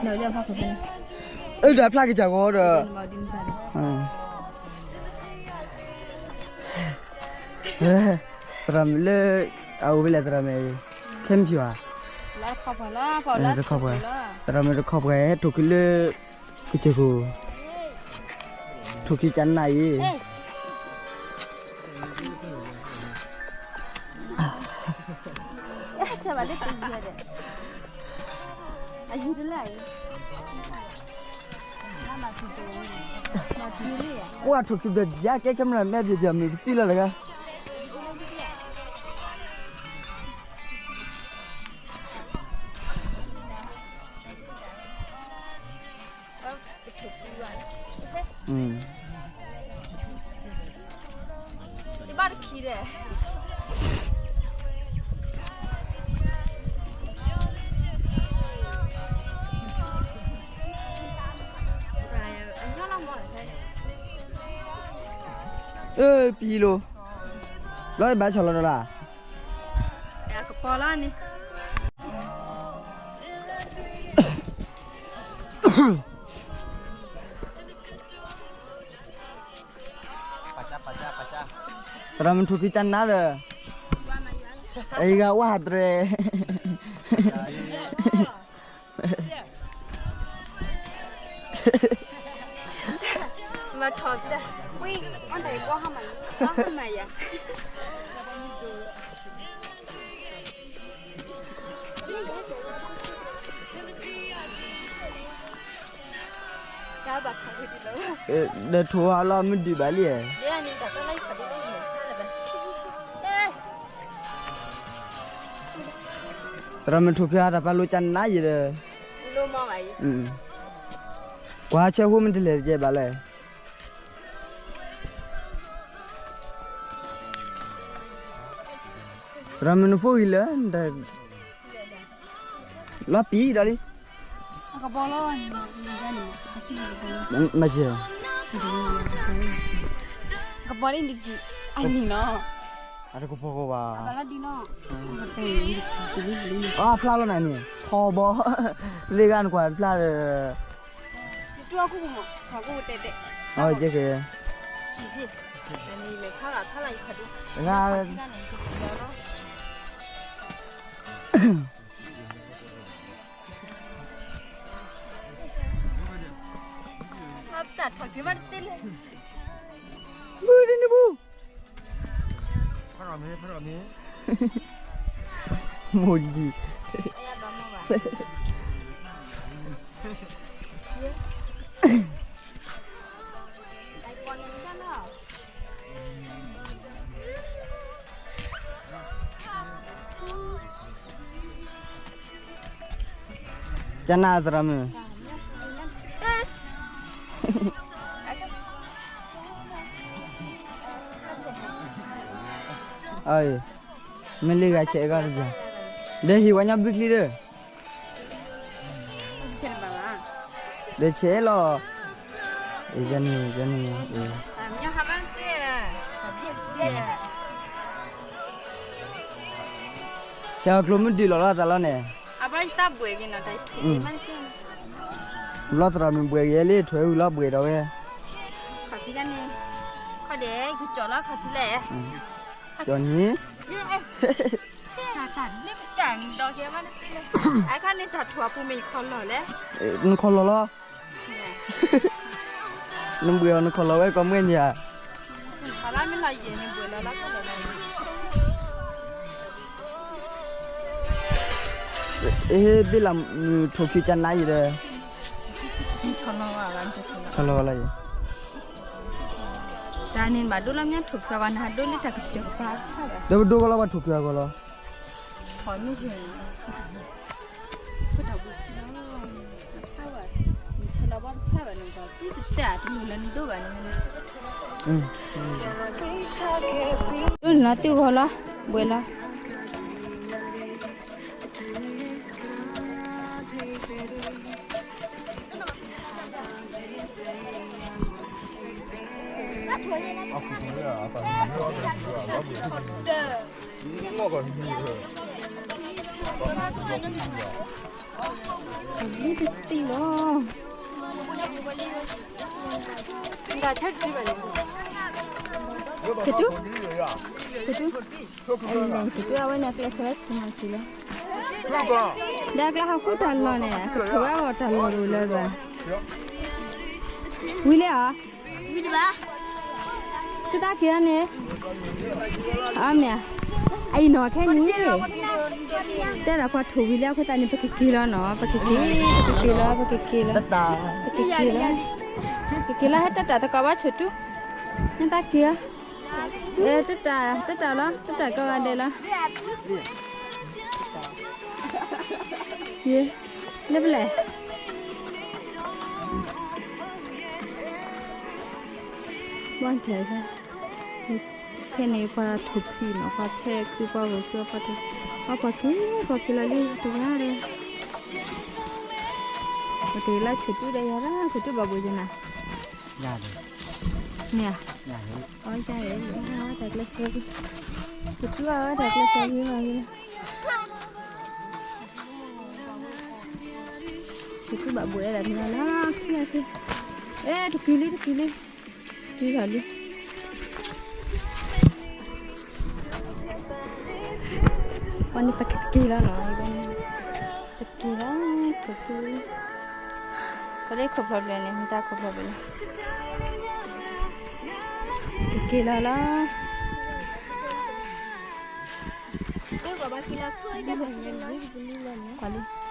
အၢ ဒီးဖျါကစၢ်ဂီၤဒီး သရၣ်မုၣ်လၢ အအိၣ်ဖဲလဲၣ် သရၣ်မုၣ် ခဲမုၢ်ဆ့ၣ်ဘၣ် တခီပှၤ သရၣ်မုၣ်တခီပှၤ ဟဲထိၣ်ခုလၢ ကစၢၢ်ခိၣ် ထိၣ်ခုကနၣ်အံၤ ကွၢ်ထိၣ်ခုဘျီယါကဲ camera မဲာ်ဘျီဘျီ မုၢ်ကသံလီၤတဂၤ တဘၣ်တခံဒီး အၢ ပံၤလိၤ လီၤဘၣ်ဆီၣ်လီၤဒီးလၢ် ကပီၤလီၤန့ၣ် သရၣ်မုၣ်ထိၣ်ခုကနၣ်ဒီး အံၤဂၤဝၣ်ဟးတြဲၤ မၤထီၣ်တၢ် ဝံၤ အီၣ်တၢ်အံၤကီၢ်ဟါမၢ်ယၤ ဟါမၢ်ယၤ ဒီးထိၣ်ဟါလီၤမုၢ်ဒုးဘၣ်လံဧါ သရၣ်မုၣ်ထိၣ်ခုဟါတၢ်ပာ်လိကနၣ်ယံၤဒီး ကွၢ်ဆၢဃိမ့ၢ်တလဲၤတကဲဘၣ်လဲၣ် သရၣ်မုၣ်နဖိဂံၢ်လၢ လီၤပံၤဒီးလံ မၤစၢၤ ကပီၤလံ အနံၤနီၤ အတကပီၤကဘၣ် အဖျါလီၤနၤန့ၣ် ထီဘီ လ့ဂၤနကွၢ်တဖျါဒီး ကဲကဲ တၢ်ထီၣ်က့ၤဘၣ်တသ့လၢ ဘုဒ်န့ၣ်ဘု မိၢ်လံ ကနၣ်သရၣ်မုၣ် မ့ၢ်လၢဂၤဆဲးအဂီၢ်တဘျီ ဒီးဟံၣ်ဝဲညီဘုချံဒီး ဒီးဆဲးလီၤ ယန့ၣ် ယန့ၣ် ဆဲးအီၤကျိမုၢ်ဒုးလီၤလီၤတၢ်လီၤန့ၣ် ဘျီသရၣ်မုၣ်ဘှဲးဂ့ၤလံ ထွဲဝံၤလီၤဘှဲးဒီးဝဲ ခီဒဲး ကကၠီလီၤခီဖံလဲၣ် ကၠီန့ၣ် အခါန့ၣ်တၢ်ထူၣ်အပူၤမ့ၢ်ယခီလီၤလဲၣ် နခီလီၤလီၤ နဘှဲးအီၤနခီလီၤဝဲကီၢ်မွဲၢ်န့ၣ်ဧါ အဟ့ၣ်ဘ့ၣ်လၢမုၢ်ထိၣ်ခံကနါအံၤဒီး ဆီလီၤဝဲလၢအံၤ တၢ်န့ၣ်ဘၣ်ဒိလီၤမ့ၢ်ထိၣ်ခံအဂီၢ် နဟးဒိလၢတၢ်ကစၢၢ်ကပၤ ဒီးပဒိကလီၤဘၣ်ထိၣ်ခံအဂီၢ်လီၤ ဒိလီၤတုၤဂီၤလီၤ ဘှဲးလီၤ မ့ၢ် လံတသံလီၤ. ဆတူ, ဆတူ, ဆတူ အဝဲန့ၣ် အကျဲးစၢးဝဲဆူၣ်မၤဆူၣ်လီၤ. ဒီးအကျါဟးဃုတၢ်လီၢ်န့ၣ် အကထိးဝဲအဂီၢ်တၢ်လီၢ်တအိၣ်လၢၤဘၣ်. ဝံၤလံဧါ. သုသးက့ၤအီၤန့ၣ်, အမ့ၢ်, အအံၤနီၤခဲန့ၣ်, တဲဒၣ်ပှၤထိၣ်ဝံၤလံအဃိသတးန့ၣ် ပကက့ၤလီၤနီၤ, ပကက့ၤ, ပကက့ၤလီၤ, ပကက့ၤလီၤ, ပကက့ၤလီၤ, ပကက့ၤလီၤ, ဟဲတၢ်တၢ်သကိးဘၣ်ဆတူ, နသးက့ၤအီၤ, တၢ်, တၢ်တၢ်လီၤ, တၢ်တၢ်ကိးဂၤဒဲးလီၤ. ယ, လၢပလဲၣ်. ဘၣ်ကျဲၤ, ခဲန့ၣ်ပှၤထိၣ်ဖံးနီၤ, ပှၤဖဲခုပှၤဂီၤခုပှၤထိၣ်, ပှၤက့ၤ, ပှၤက့ၤလီၤလံတဂၤဒီး, ပှၤက့ၤလၢဆတူဒီးယၤဒၣ်, ဆတူဘၣ်ဘှံးယနၤ, မ့ၢ်ဧါ, အီယၤ, တၢ်ကျဲးစၢး, ဆတူအီၤတၢ်ကျဲးစၢးဂ့ၤဂ့ၤလီၤ. ဆတူဘၣ်ဘှံးဒၣ်တဂၤလီၤ, ခံဂၤခံ, အဲ တကံၤလံ တကံၤလံ, ကံၤထီၣ်လံ. ဝဲန့ၣ်ပကက့ၤလီၤနီၤ, ပက့ၤလီၤ, ထိၣ်ဖံး, ပဒဲခိၣ်ဖျီၣ်ဘျဲၣ်န့ၣ် မတၤခိၣ်ဖျီၣ်ဘျဲၣ်န့ၣ်, ပကက့ၤလီၤလီၤ. ကွၢ်လံ,